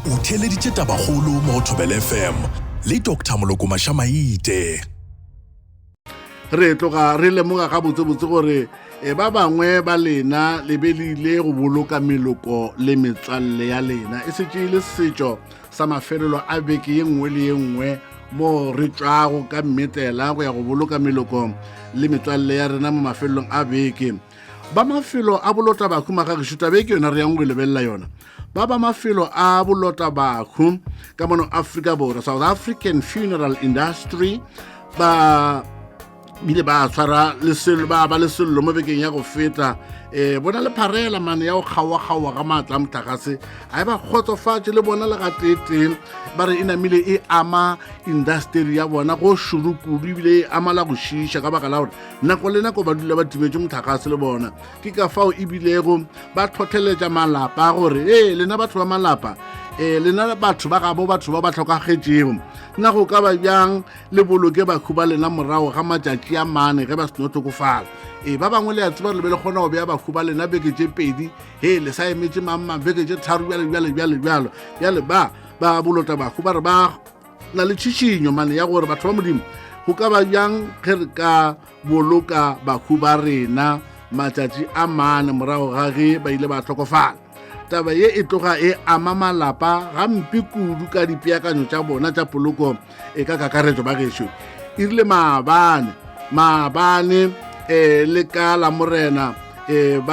O theeleditše Tabakgolo mo go Thobela FM le Doctor Moloko Mašamaite. Re tloga re lemoga gabotsebotse gore e ba bangwe ba lena le be le ile go boloka meloko le metswalle ya lena e setse e le setšo sa mafelelo a beke ye nngwe le ye nngwe mo re tšwago ka mmetela go ya go boloka meloko le metswalle ya rena mo mafelelong a beke ba mafelo a bolota bakhu magagišo tabe ke yona re yang go e lebelela yona ba ba mafelo a bolota bakhu ka mono Afrika Borwa South African Funeral Industry ba bile ba tshwara lesello ba ba lesello mo bekeng ya go feta um bona le pharela mane ya go kgaowa-kgaowa ga maatla a motlakase a e ba kgotsofatše le bona le gateetee ba re e namile e ama industry ya bona go šoro kudu ebile e ama la go šiiša ka baka la gore nako le nako ba dula ba timetše motlakase le bona ke ka fao ebilego ba tlhotlheletša malapa gore ee lena batho ba malapa ee lena batho ba gabo batho ba ba tlhokagetšego na go ka ba bjang le boloke bakhu ba lena morago ga matšatši a mane ge ba seno tlhokofala ee ba bangwe le ya tseba le be le kgona go bea bakhu ba lena beke tše pedi he le sa emetše mangmang beke tše tharo bjale bjale bjale bjalo bjale ba ba bolota bakhu ba re ba na le tšhišinyo mane ya gore batho ba modimo go ka ba bjang ge re ka boloka bakhu ba rena matšatši a mane morago ga ge ba ile ba hlokofala taba ye e tloga e ama malapa gampe kudu ka dipeakanyo tša bona tša poloko e ka kakaretšo ba gešo e rile maabane maabane um le ka la morena um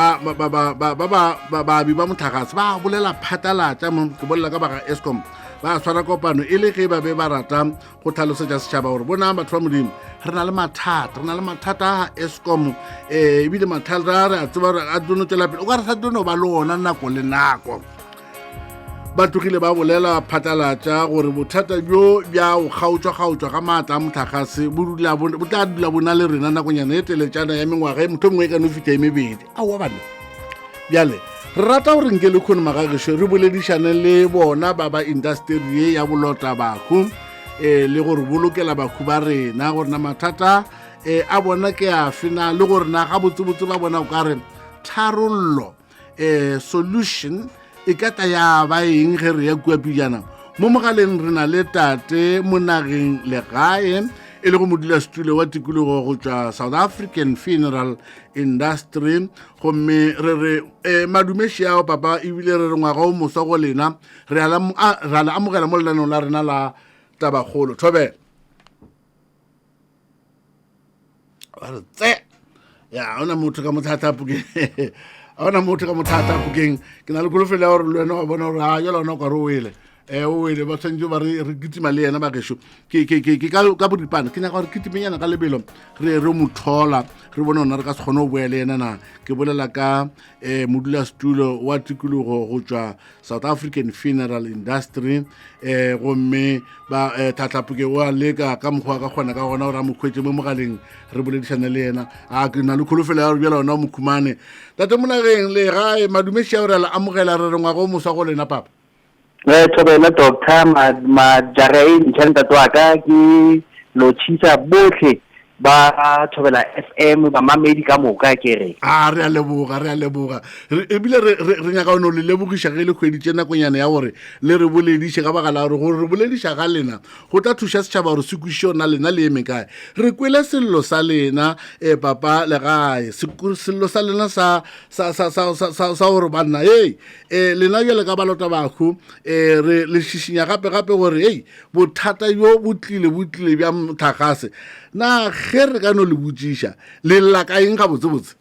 baabi ba motlakase ba bolela phatlalatša mo ke bolela ka baga escom ba tshwara kopano e le ge ba be ba rata go tlhalosetša setšhaba gore bonang batho ba modimo re na le mathata re na le mathata a escom um ebile mathata re a tseba gore a tlono tswela pele o ka re sa tlono ba le ona nako le nako ba tlogile ba bolela phatlalatša gore bothata bjo bja go kgaotšwa-kgaotšwa ga maatla a motlakase bo tla dula bo na le rena nakonyana e teletšana ya mengwaga e motho mongwe e ka no fihla e mebedi aowa bana bjale re rata gore nke le kgone magagešo re boledišane le bona ba ba industry ye ya bolota bahu um le gore bolokela bahu ba rena gore na mathata um a bona ke afe na le gore na gabotsebotse ba bona o ka re tharollo um solution e ka tla ya ba eng ge re ya kua pejana mo mogaleng re na le tate mo nageng legae e le go modulasetulo wa tikologo go tšwa south african funeral industry gomme re re um madumeši ao papa ebile re re ngwaga o moswa go lena re a le amogela mo lenaneong la rena la tabakgolo thobela ba re tse ya ona motho ka mothatapokeng a ona motho ka mothatapokeng ke na le kholofelo ya gore le wena wa bona gore a jala ona o kare o wele um o wele ba tshwanetse ba re kitima le yena bagešo ke ka boripana ke nyaka gore kitimenyana ka lebelo re re mo thola re bone ona re ka se kgone go boya le yena na ke bolela ka um modulasetulo wa tikologo go tšwa south african funeral industry um gomme ba um tlhatlhapoke o a leka ka mokgwa ka kgona ka gona gore a mo kgwetse mo mogaleng re boledišane le yena a ke na le kholofelo ya gore bjala ona o mokhumane tate monageng le gae madumeši a gore a le amogela re re ngwaga o moswa go lena papa Eh, thobela doctor majara e ntšha ntate wa ka ke lotšhisa botlhe ba thobela fm bamamedi ka moka ke re a re a leboga re a leboga ebile re nyaka ono le lebogiša ge le hweditše nakonyana ya gore le re bolediše ka baka la gore gore re bolediša ga lena go tla thuša setšhaba gore se kwešiše ona lena le eme kae re kwele sello sa lena um papa legae sello sa lena sa gore banna ee um lena bjale ka balota bahu um re le šišinya gape gape gore ei bothata bjo bo tlile bo tlile bja motlakase na ge re ka no le botšiša le lla ka eng gabotsebotse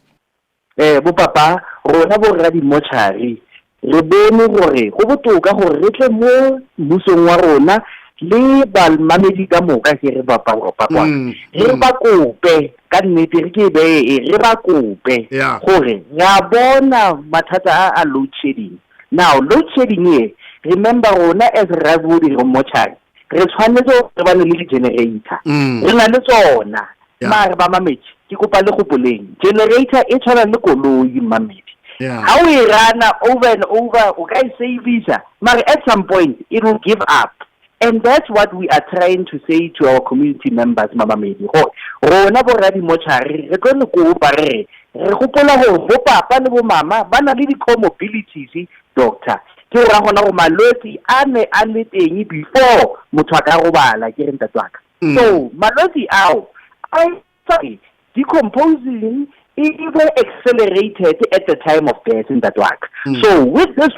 um bo papa rona bo radimotšhari re bone gore go botoka gore re tle mo mmusong wa rona le bamamedi ka moka ke re papa papa mm, re mm. ba kope ka nnete re ke beye e re ba kope gore re a bona mathata a a load shedding Now load shedding ye, remember rona as Rabodi re mortuary, re tshwanetse gore re bane le di-generator. Mm. Re na le tsona. Yeah. Mare ba mamedi, ke kopa le gopoleng, generator e tshwana le koloi mmamedi. Yeah. Ha o e rana over and over, o ka e servisa, mare at some point it will give up. And that's what we are trying to say to our community members, Mamamedi, gore rona bo radimochari re tlo le kopa re re re gopola gore bo papa le bo mama ba na le di-comorbidities, doctor. Ke go ra gona gore malwetsi a ne a le teng before motho a ka robala, ke re ntate wa ka. So malwetsi ao a etsa gore decomposing e be accelerated at the time of death, ntate wa ka. So with this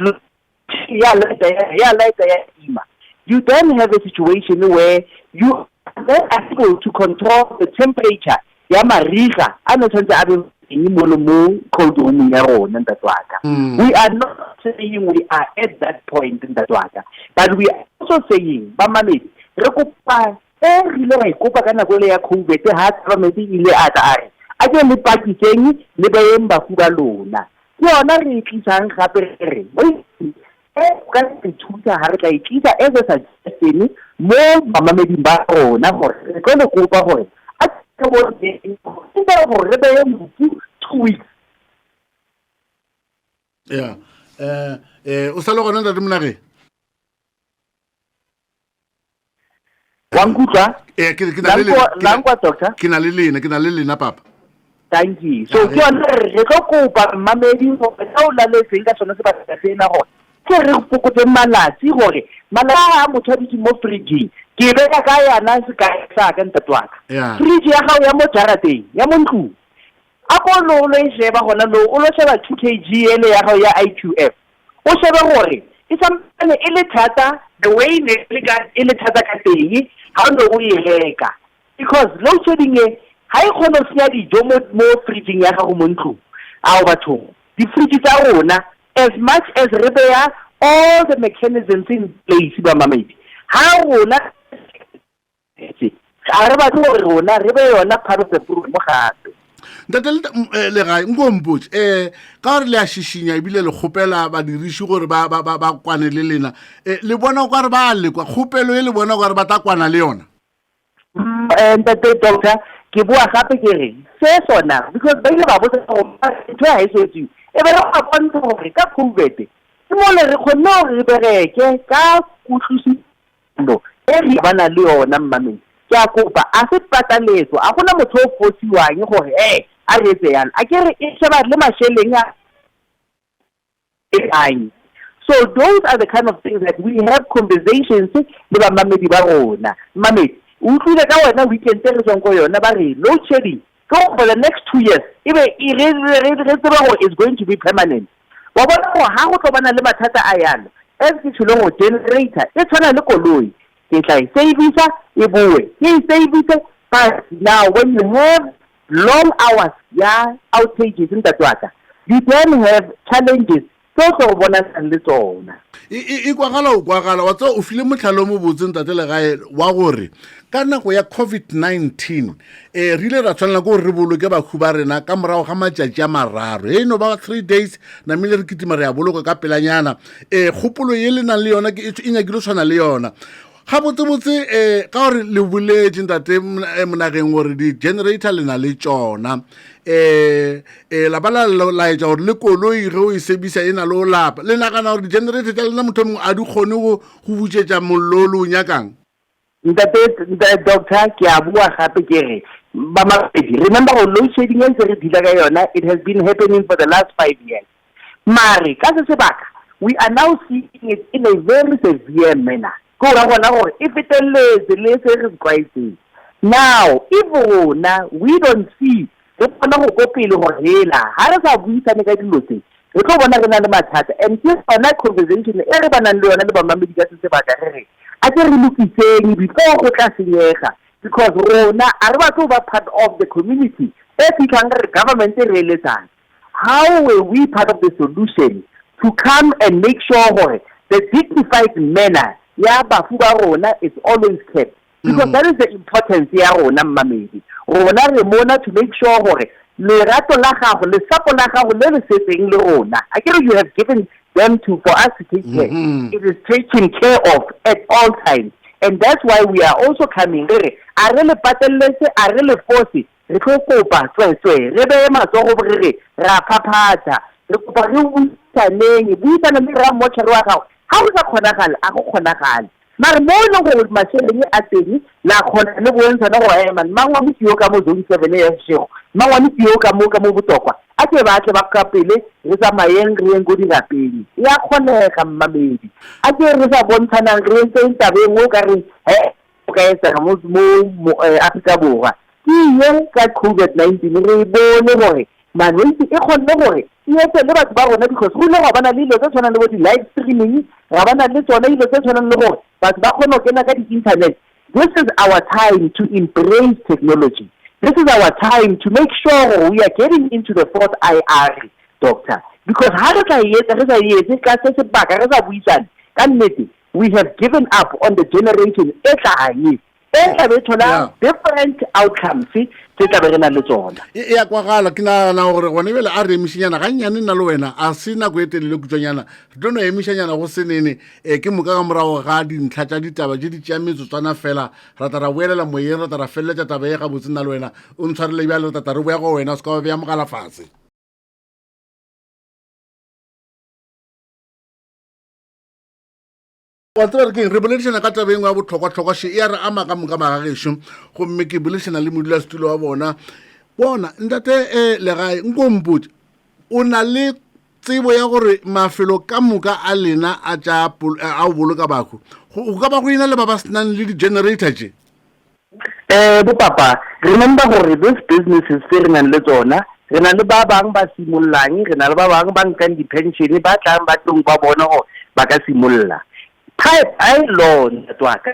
ya laeta ya laeta ya tima, you then have a situation where you are then able to control the temperature ya mariga a ne tshwanetse a be teng mo le mo cold roomong ya rona, ntate wa ka. We are not saying we are at that point, ntate wa ka, but we are also saying, bamamedi, re kopa e re ile ra ikopa ka nako ele ya COVID, ha government e ile a tla a re a ke le pakiseng le beyeng bafu ba lona. Ke yona re e tlisang gape re re e ka re thusa ha re tla e tlisa as a suggestion mo bamameding ba rona, gore re tlo le kopa gore a ke gore re beye mofu 2 weeks. Ya, o sa le gona, ntate Monageng? Wa nkutlwa? Ee, ke na le lena. Lankwa, doctor? Ke na le lena, ke na le lena, papa. Thank you. So ke yone re tlo kopa mmamedi gore ka o laletseng ka sone sebaka sena, gore ke re fokotseng malatsi, gore malatsi a motho a dutse mo fridging. Ke beka ka yana sekai sa ka, ntate wa ka. Fridge ya gago ya mo jarateng, ya mo ntlong, a ko lo lo e sheba gona, lo o lo sheba 2 kg ele ya gago ya IQF, o shebe gore e sampane e le thata the way ne le ka e le thata ka teng ha o ne o e reka, because load shedding e ha e kgone go senya dijo mo fridging ya gago mo ntlong. Ao bathong, di-fridge tsa rona, as much as re beya all the mechanisms in place, ba mamedi, ha rona ga re batle gore rona re be yona part of the problem gape. Ntate Legae, nko mpotse, ka gore le a šišinya ebile le kgopela badiriši gore ba kwane le lena, le bona o kare ba lekwa kgopelo e, le bona o kare ba tla kwana le yona? Ntate doctor, ke boa gape ke re se sona because ba ile ba botsa gore ntho e ga e so etsiwe, e be re ba bontsha gore ka COVID ke mole re kgonne gore re bereke ka kutlwisano e re bana le yona. Mmameng, ke a kopa, a se pataletso, a gona motho o fosiwang gore e a re etse yalo. A ke re e sheba le masheleng a e. So those are the kind of things that we have conversations le bamamedi ba rona. Mmamedi, o utlwile ka wena weekend e re tswang ko yona, ba re load shedding ke gore for the next 2 years e be e re tseba gore it's going to be permanent. Wa bona gore ga go tlo bana le mathata a yalo, as ke tshwele gore generator e tshwana le koloi, ke tla e servisa, e boe ke e service. But now when you have long hours ya outages, ntate wa ka, you then have challenges tse o tlo go bonang le tsona. E kwagala, o kwagala wa tseba, o file motlhalo o mobotse, ntate Legae, wa gore ka nako ya COVID-19 re ile ra tshwanela ke gore re boloke bahu ba rena ka morago ga matšatši a 3, e no ba 3 days, namile re kitima re ya boloka ka pelanyana. Kgopolo ye le nang le yona ke e nyakile tshwana le yona gabotsebotse, ka gore le boletše, ntate Monageng, gore di-generator le na le tšona, la ba la laetša gore le koloi ge o e sebisa e na le o lapa. Le nagana gore di-generator tša lena motho mongwe a di kgone go butšetša mollo o le o nyakang? Ntate doctor, ke a bua gape ke re bamamedi, remember gore load shedding e ntse re deala ka yona, it has been happening for the last 5 years, mare ka se sebaka we are now seeing it in a very severe manner. Ke go ra gona gore e feteletse le se re se tlwaetseng. Now if rona we don't see, re bona go ko pele gore hela ga re sa buisane ka dilo tse, re tlo bona re na le mathata. And ke yona conversation e re banang le yona le bamamedi ka se sebaka, re re a ke re lokiseng before go tla senyega, because rona a re batle go ba part of the community e fitlhang re re government e re eletsang. How were we part of the solution to come and make sure gore the dignified manner ya bafu ba rona is always kept? Because that is the importance ya rona, mmamedi. Rona re mona to make sure gore lerato la gago, lesapo la gago le le setseng le rona, a kere you have given them to for us to take care, it is taken care of at all times. And that's why we are also coming, re re a re le patelletse, a re le force. Re tlo kopa tswetswe re beye matsogo, re re ra phaphatha, re kopa re buisaneng, buisana le ramotšhare wa gago. Ga go sa kgonagale, a go kgonagale, mare mo e leng gore mašeleng a teng, la kgona le bontshana gore eman mangwane ke yo ka mo zone 7 ya Seshego, mangwane ke yo ka mo Botokwa. A ke ba tle ba ka pele, re tsamayeng re yeng ko dirapeng. E a kgonega, mmamedi. A ke re sa bontshanang re entseng taba e nngwe o ka reng he o ka etsega mo mo Afrika Borwa. Ke ye ka COVID-19 re e bone gore malwetsi e kgonne gore e etse le batho ba rona because go ile gwa bana le dilo tse tshwanang le bo di-live streaming, ra bana le tsone dilo tse tshwanang le gore batho ba kgone go kena ka di-internet. This is our time to embrace technology. This is our time to make sure gore we are getting into the fourth IR, doctor. Because ha re tla e etsa re sa e etse ka se sebaka re sa buisane, ka nnete we have given up on the generation e tlang e tla be thola different outcomes tse tla be re nang le tsona. E ya kwagala. Ke nagana gore gone bjale a re emišenyana gannyane nna le wena, a se nako e telele kutšwanyana, re tlo no emišanyana go senene. E ke moka ka morago ga dintlha tša ditaba tše di tšea metsotswana fela, ra tla ra boelela moyeng, ra tla ra feleletša taba ye gabotse nna le wena. O ntshwarele bjale, re tla tla re boya go wena, o se ka wa beya mogala fase. Wa tseba re keng, re boledišana ka taba e nngwe ya bohlokwa-hlokwa še, e ya re ama ka moka magagešo, gomme ke boledišana le modulasetulo wa bona. Bona ntate um Legae, nko mpotše, o na le tsebo ya gore mafelo ka moka a lena a tša a go boloka bahu, go ka ba go ena le ba ba senang le di-generator tše? Eh, bo papa, remember gore this businesses tse re nang le tsona, re na le ba bang ba simollang, re na le ba bang ba nkang di-pension, ba tlang ba tlong ba bona gore ba ka simolla. Pipe I law, ntate wa ka,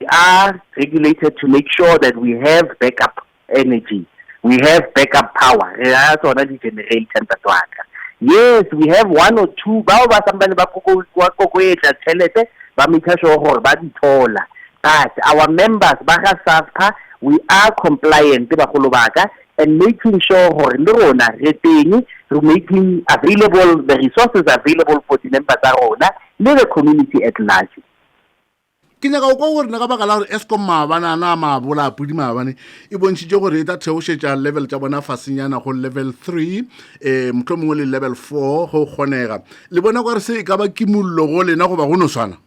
we are regulated to make sure that we have backup energy, we have backup power, re na tsona di-generator, ntate wa ka. Yes, we have one or two bao ba sampane ba kokoetla tšhelete, ba make sure gore ba di thola. But our members ba ga SAFPA, we are compliant, bagolo ba ka, and making sure gore le rona re teng, re making available the resources available for di-member tsa rona le the community at large. Ke nyaka go kwa gore na ka baka la gore Eskom maabane a na maabola a pudi maabane e bontšhitše gore e tla theošetša level tša bona fasenyana go level 3, eh, mohlomongwe le level 4 go kgonega. Le bona gore se e ka ba kimollo go lena goba go no swana?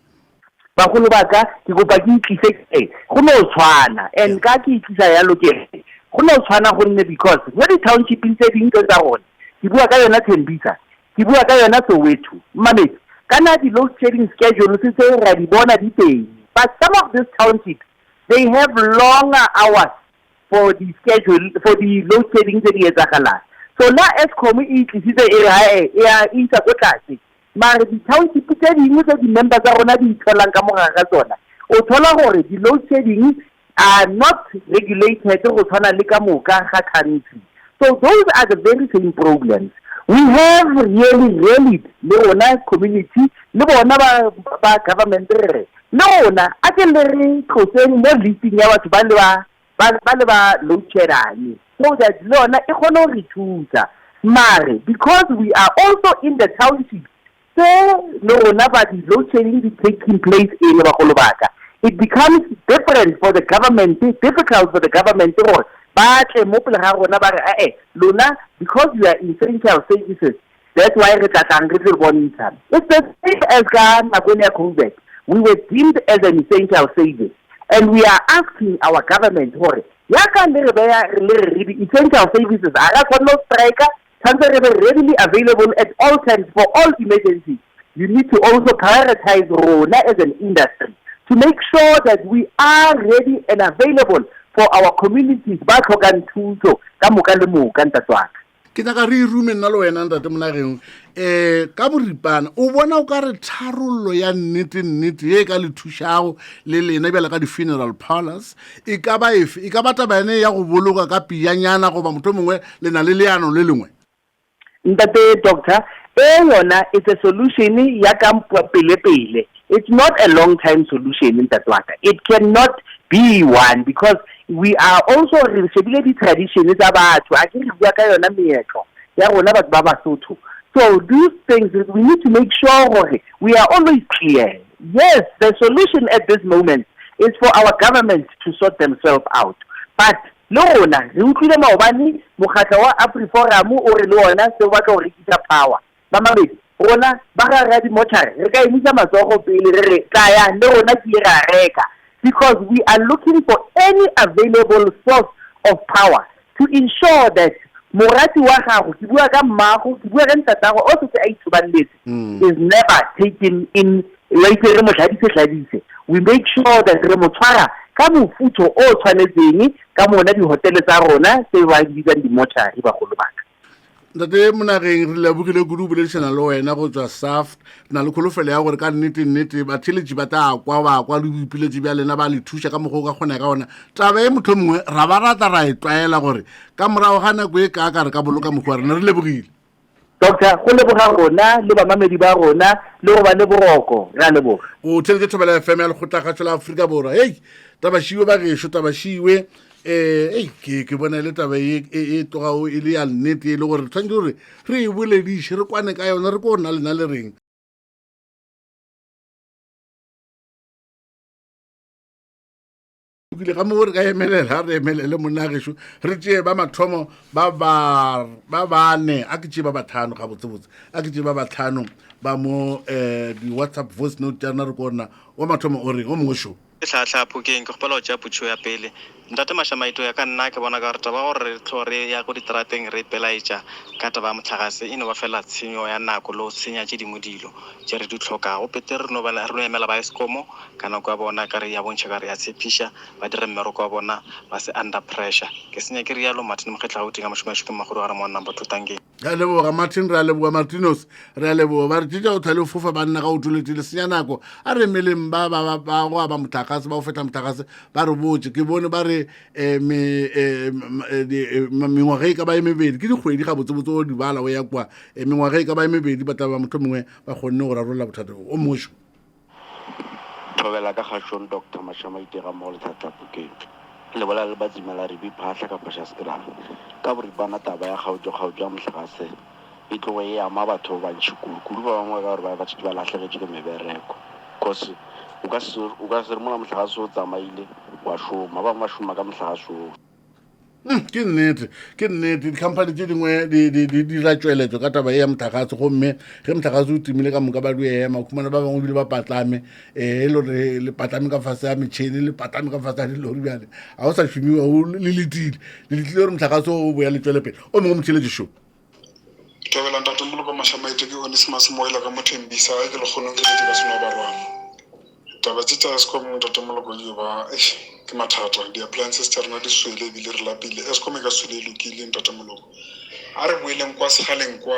Bagolo ba ka, ke kopa ke itlise ke go no tshwana, and ka ke itlisa yalo ke re go no tshwana gonne because mo di-townshipeng tse dingwe tse tsa rona, ke bua ka yona Tembisa, Ke bua ka yona Soweto. Mmamedi, kana di-load shedding schedules tse ra di bona di teng, but some of these townships, they have longer hours for the schedule, for the load shedding tse di etsagalang. So la Eskom e itlisitse e re hae e a e isa ko tlase, mare di-township tse dingwe tse di-member tsa rona di itholang ka mo gare ga tsona, o thola gore di-load shedding are not regulated go tshwana le ka moka ga country. So those are the very same problems. We have really rallied le rona community le bona ba ba government re re le rona a ke le re tloseng mo listing ya batho ba le ba ba le ba load sheddang so that le yona e kgone go re thusa. Mare because we are also in the township Se le rona ba di load shedding di taking place eng bagolo ba ka, it becomes different for the government, difficult for the government gore ba tle mo pele ga rona ba re ae lona because you are essential services that's why re tla tlang re tlo bontsha. It's the same as ka nako ene ya COVID, we were deemed as an essential service and we are asking our government gore yaka le re beya le re re di-essential services a ra tshwanela go strike, tshwanetse re be readily available at all times for all emergencies. You need to also prioritize rona as an industry to make sure that we are ready and available for our communities ba tlhokang thuso ka moka le moka, ntate wa ka. Ke nyaka re irume nna le wena ntate Monageng, um ka boripana o bona o ka re tharollo ya nnete nnete ye e ka le thušago le lena bjale ka di-funeral parlors e ka ba efe? E ka ba taba yane ya go boloka ka piyanyana goba mohlomongwe le na le leano le lengwe? Ntate Doctor, e yona it's a solution ya ka pele pele. It's not a long time solution, ntate wa ka. It cannot be one because we are also re shebile di-tradition tsa batho, a ke re bua ka yona meetlo ya rona batho ba Basotho. So these things we need to make sure gore we are always clear. Yes, the solution at this moment is for our government to sort themselves out, but le rona re utlwile maobane mokgatlo wa AfriForum o re le ona se o batla go rekisa power. Mamabedi, rona ba ga ra di-mortuary re ka emisa matsogo pele re re tlaya le rona ke ra reka, because we are looking for any available source of power to ensure that Morati wa gago, ke bua ka mmago, ke bua ka ntatago o setse a ithobaletse, is never taken in, wa itse re mo hladise hladise. We make sure that re mo tshwara ka mofutho o tshwanetseng ka mona dihotele tsa rona tse ba di bitsang di-mortuary, bagolo ba ka. Ntate Monageng, re lebogile kudu go boledišana le wena go tswa SAFT. Re na le kholofelo ya gore ka nnete nnete batheeletši ba tla kwa ba kwa le boipiletši bja lena ba le thuša ka mokgwa o ka kgona ka gona. Taba e mohlomongwe mongwe ra ba rata ra e tlwaela gore ka morago ga nako e kaaka re ka boloka mohu wa rena. Re lebogile. Doctor, go leboga rona le bamamedi ba rona le go ba le boroko. Re a leboga. O theeletše Thobela FM ya Lekgotlakgašo la Afrika Borwa. Hei, tabašiwe bagešo, tabašiwe. Eh, ei, ke ke bona e le taba e e e tlogago e le ya nnete e le gore re tshwanetse gore re e bolediše re kwane ka yona re ko na lena le reng lokile ga mo re ka emelela re emelele monna gešo re tšee ba mathomo ba ba ba bane a ke tšee ba batlhano gabotsebotse a ke tšee ba batlhano ba mo um di-whatsapp voice note tša rena re ko rena wa mathomo o reng o mongwe šo Ke hlahla Phokeng, ke kgopela go tšea potšišo ya pele. Ntate Mashamaite, go ya ka nna ke bona ka gore taba ya gore re tlo re ya ko diterateng re ipelaetša ka taba ya mohlagase e no ba fela tshenyo ya nako le go senya tše dingwe dilo tše re di hlokago. Petere re no ba re no emela ba Eskom ka nako ya bona ka re ya bontšha ka re ya tshepiša ba dire mmereko wa bona ba se under pressure. Ke senya ke realo Martin Mokgetla Gauteng ka mašome a šupeng Makgodu gare mo number 2 Tangeng. Re a leboga Martin, re a leboga Martinos, re a leboga. Ba re tšetša o thale o fofa banna ga o tšweletše le senya nako. A re emeleng ba ba ba ba go aba motlakase ba go fetla motlakase ba re botše. Ke bone ba re eh, me, eh, eh, eh, mengwaga e ka ba e mebedi ke dikgwedi ga botsebotse o di bala o ya kwa eh, mengwaga e ka ba e mebedi ba tla ba motlho mongwe ba kgonne go rarolla bothata bo o mongwe šo. Thobela ka kgašong Doctor Mashamaite ga mmogo le Tlhatlhapokeng. Le bolela le Batsima la Ribi Phaahla ka Potchefstroom. Ka boripana taba ya kgaotšo-kgaotšo ya mohlagase e tloge e ama batho ba bantši kudu, kudu ba bangwe ka gore ba ba šetše ba lahlegetšwe ke mebereko. Cause o ka se o ka se re mola mohlagase o tsamaile wa šoma, ba bangwe ba šoma ka mohlagase oo. Ke nnete, ke nnete. Dikhamphani tše dingwe di di di dira tšweletšo ka taba e ya motlakase, gomme ge motlakase o timile ka moka ba di ema, o khumana ba bangwe ebile ba patlame, um e le gore le patlame ka fase ya metšhene, le patlame ka fase ya dilori, bjale ga o sa šomiwa, o le letile, le letile gore motlakase o boya le tšwele pele. O mongwe motheeletši šo. Thobela Ntate Moloko Mashamaite ke Onesmus Moela ka mo Thembisa gae ke lekgonong ke letse ka seno barwana. Taba tše tša Eskom Ntate Moloko di ba eish ke mathata di-appliances tša rena di swele ebile re lapile Eskom e ka se dule e lokile Ntate Moloko. A re boeleng kwa segaleng kwa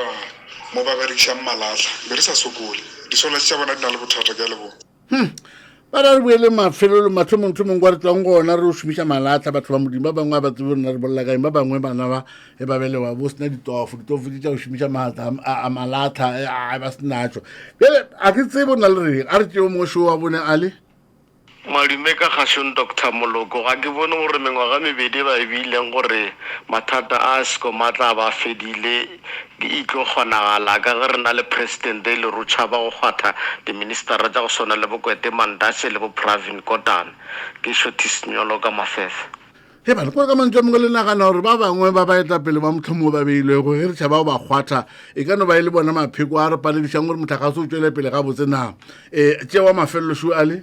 mo ba berekišang malahla be re sa sokole di-solar tša bona di na le bothata ke a leboga. Ba re boele mafelelo mathomong thomong kwa re tswang gona re o šomiša malatlha batho ba modimo ba bangwe ba tsebe rena re bolela kaeng ba bangwe bana ba e ba belewa bo sena ditofo ditofo tše tša go šomiša maatla a malatlha a ba senatšo bjale a ke tsebe o na le reng a re tšeo mongwe wa bone a le Madume ka kgašong Doctor Moloko, ga ke bone gore mengwaga mebedi ba e beileng gore mathata a Eskom a tla ba fedile E tlo kgonagala ka ge re na le Presidente e le ro tšhaba go kgwatha diministara tša go swana le bo Gwede Mantashe le bo Pravin Gordhan. Ke Shorty Senyolo ka Mafefe. He bana, kore ka mantšu a mangwe le nagana gore ba bangwe ba baetapele ba mohlomongwe ba beilwego ge re tšhaba go ba kgwatha e ka no ba e le bona mapheko a re paledišang gore mohlagase o tšwele pele gabotse na? Um tšewa mafelelo šo a le.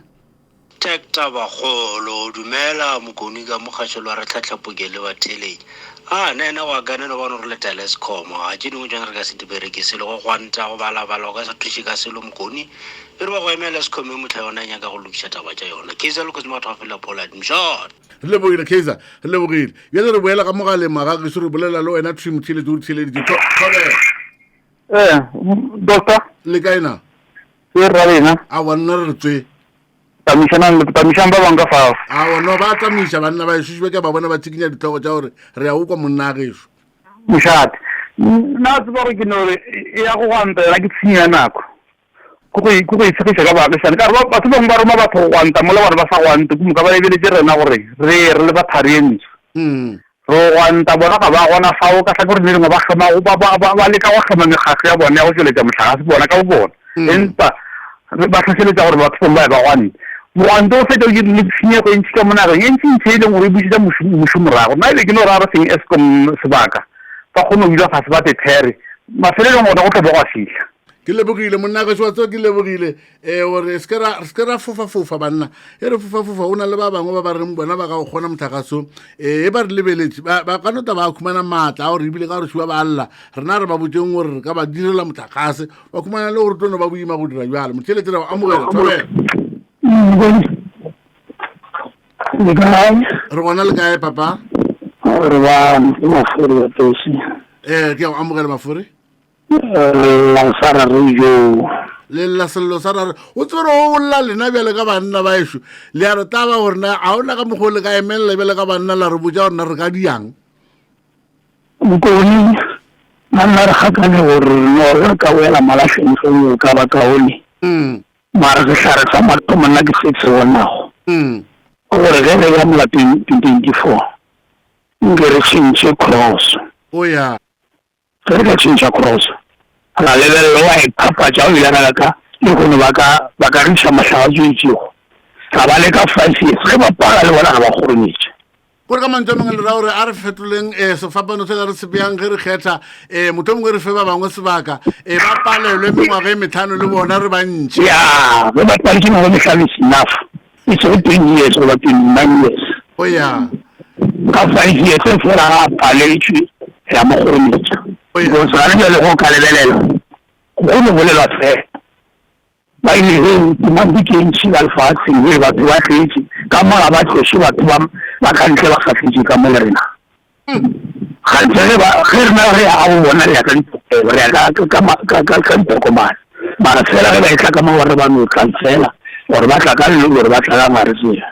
Tech Tabakgolo, Dumela Mokoni ka mokgašo lwa re tlhatlhapoke le batheeletši. A na ena go akanelo ba no re letela Eskom. A tše dingwe tšona re ka se di bereke selo go gwanta go balabala o ka se thuše ka selo Mokoni. E re ba go emela Eskom e mohla yona e nyaka go lokiša taba tša yona. Kaizer Lucas Motho wa Fela Pollard Mshot. Re lebogile Kaizer, re lebogile. Bjale re boela ka mogaleng magageso re bolela le wena thwi motheeletši o re theeleditše. Thobela. Eh, doctor. Le kae na? Ke rra lena. Aowa nna re re tswe. Tamišanang le tamišang ba bangwe ka fao. Aowa no ba tamiša banna ba ešo ke ba bona ba tsikinya dihlogo tša gore re a o kwa monna gešo. Mošate. Nna tseba gore ke no re e ya go gwanta yona ke tshenyo ya nako. Ke go ke go itshegiša ka baagišane ka gore batho bangwe ba roma batho go gwanta mola bona ba sa gwante ke moka ba lebeletše rena gore re ye re le ba thari e ntsho. Re gwanta bona ga ba gona fao ka hlakoreng le lengwe ba hloma ba, ba, ba, ba leka go hloma mekgatlo ya bona ya go tšweletša mohlagase bona ka bobona empa ba hlohleletša gore batho bangwe ba ye ba gwante. Mogwanto o fetša o dirile tshenyego e ntši ka mo nageng e ntšintši e leng gore e bušetša mušo morago. Nna e be ke no ra re feng Eskom sebaka ba kgone go dula fase ba tethere mafelelong gona go tlo ba gwa fihla. Ke lebogile monna gešo wa tseba ke lebogile um gore se ke ra fofafofa banna e re fofafofa o na le ba bangwe ba ba reng bona ba ka go kgona motlakaso um e ba re lebeletše ba ka nota ba khumana maatla a gore ebile ka gore šiwa ba lla rena re ba botseng gore re ka ba direla motlakase ba khumana le gore tlo no ba boima go dira bjalo motheletše ra go amogela thobela. Le kae? Re gona le kae papa? Re ba mafori wa tosi. Eh ke a go amogela mafori. Lla sa ra re jo. Le lla sello sa ra re o tsebe gore o lla lena bjale ka banna ba ešo le a re taba gore na a ona ka mokgwa o le ka emelela bjale ka banna la re botša gore na re ka diang. Mokone banna re kgakane gore no re ka boela malahleng ge o ka ba kaone. Mm. Mara sehlare sa mathomo nna ke se se bonago mm. gore ge re ya mola 2024 nke re tšhentšhe cross. O ya. Ge re ka tšhentšha cross ra lebelela wa e phapatša o ile ra ka lehono ba ka ba ka re iša mohlaga tso itšego ra ba leka five years ge ba pala le bona ga ba kgorometše. Gore ka mantšu a mangwe le ra gore a re fetoleng um sefapano sela re se beyang ge re kgetha um motho mongwe re fe ba bangwe sebaka um ba palelwe mengwaga e metlhano le bona re bantši. Ya ge ba paletše mengwaga e mehlano is enough e sego 20 years goba 29 years. O ya. Ka five years ge fela ga a paletšwe re a mo kgorometša. Because gane bjale ge o ka lebelela go no bolelwa fela. Ba ile ge dimampi tše ntši ba lefatsheng ge batho ba tletše ka mo ga ba tloše batho ba ba ka ntle ba sa tletše ka mo le rena. Gantsi ge ba ge rena re ya gabo bona re ya ka ditokelo re ya ka ka ka ka ka ditokomane mara fela ge ba etla ka mo ba re ba no tla fela gore ba tla ka leloko gore ba tla ka ga re tsebe.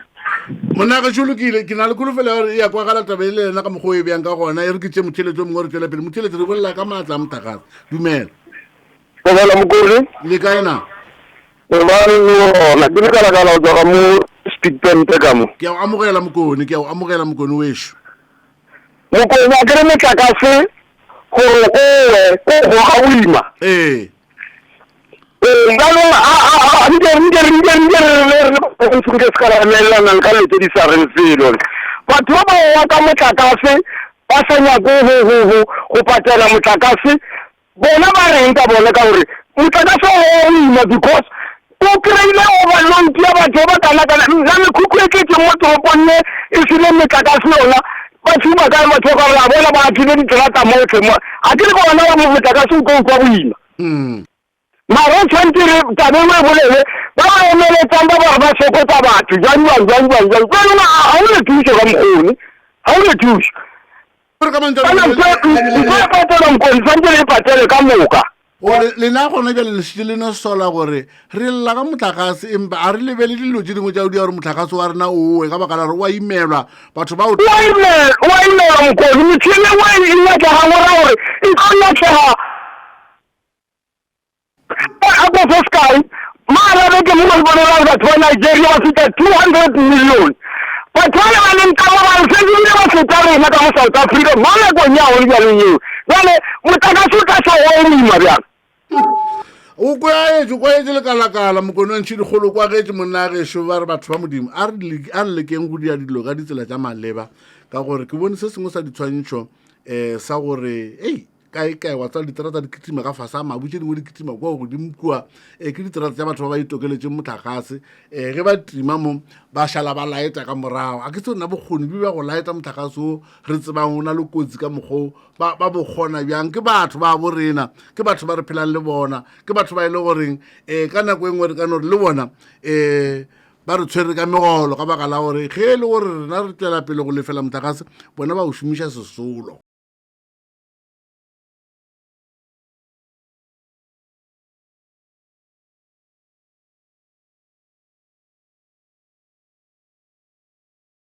Monna gešo o lokile ke na le kholofelo ya gore e ya kwagala taba e le yena ka mokgwa o e bjang ka gona e re ke tše motheletso mongwe re tšwele pele motheletso re bolela ka maatla a motlakase dumela. Thobela Mokone. Le kae na? Re ba re gona. Ke lekalakala go tswa ka mo Speedpente ka mo. Ke a go amogela Mokone, ke a go amogela Mokone wešo. Mokone a ke re motlakase gore o we ko goga boima. Ee. Ee, jaanong a a a nke nke nke nke re re re re nke se ka ra emelelana ka dilo tse di sa reng selo. Batho ba ba wa ka motlakase ba sa nyake go go go go patela motlakase Bona ba reng ka bona ka gore motlakase o o ima because o kry-ile overload ya batho ba kana kana na mekhukhu e tletseng mo toropong ye e sele metlakase yona ba tšhuma kae batho ba ka gore a bona ba akhile diterata motlhe mo a ke re ke ona motlakase o tlo utlwa boima mm. mara o tshwanetse re tabe o e bolele ba ba emeletsang ba ba ba sokotsa batho jang jang jang jang jang jaanong ga o ne thuso ka mokgone ga o ne thuso Gore ka mantswe a Kana mangwe, ntho ntho e patelwa mokone tshwanetse le e patele ka moka. Gore lena gona bjale le šetše le no sola gore re lla ka motlakase empa a re lebele dilo tše dingwe tša go dira gore motlakase wa rena o we ka baka la gore o a imelwa batho ba o O a imelwa, o a imelwa mokone. Metšhini e nngwe e nyakegang go ra gore e tlo nyakega. A ko fe sekai, maala beke mo re bonela gore batho ba Nigeria ba feta 200 million. Batho ba le ba leng ka mo ba re setse ebile ba feta rena ka mo South Africa mo nakong ya gone bjaleng eo. Bjale motlakase o tla sa go ima bjang? O kwaetše, o kwaetše lekalakala, Mokone wa Ntšhidikgolo, o kwagetše monna gešo, ba re batho ba Modimo, a re lekeng go dira dilo ka ditsela tša maleba, ka gore ke bone se sengwe sa ditshwantšho um sa gore, ei, kae kae wa tseba diterata di kitima ka fase a mabu tše dingwe di kitima kua godimo kua um ke diterata tša batho ba ba itokeletšeng motlakase um ge ba tima mo ba šala ba laeta ka morago a ke se nna bokgoni bi bja go laeta motlakase o re tsebang o na le kotsi ka mokgoo ba ba bo kgona bjang ke batho ba bo rena ke batho ba re phelang le bona ke batho ba e le goreng um ka nako e nngwe re ka no re le bona um ba re tshwere ka megolo ka baka la gore ge e le gore rena re tswela pele go lefela motlakase bona ba o šomiša sesolo.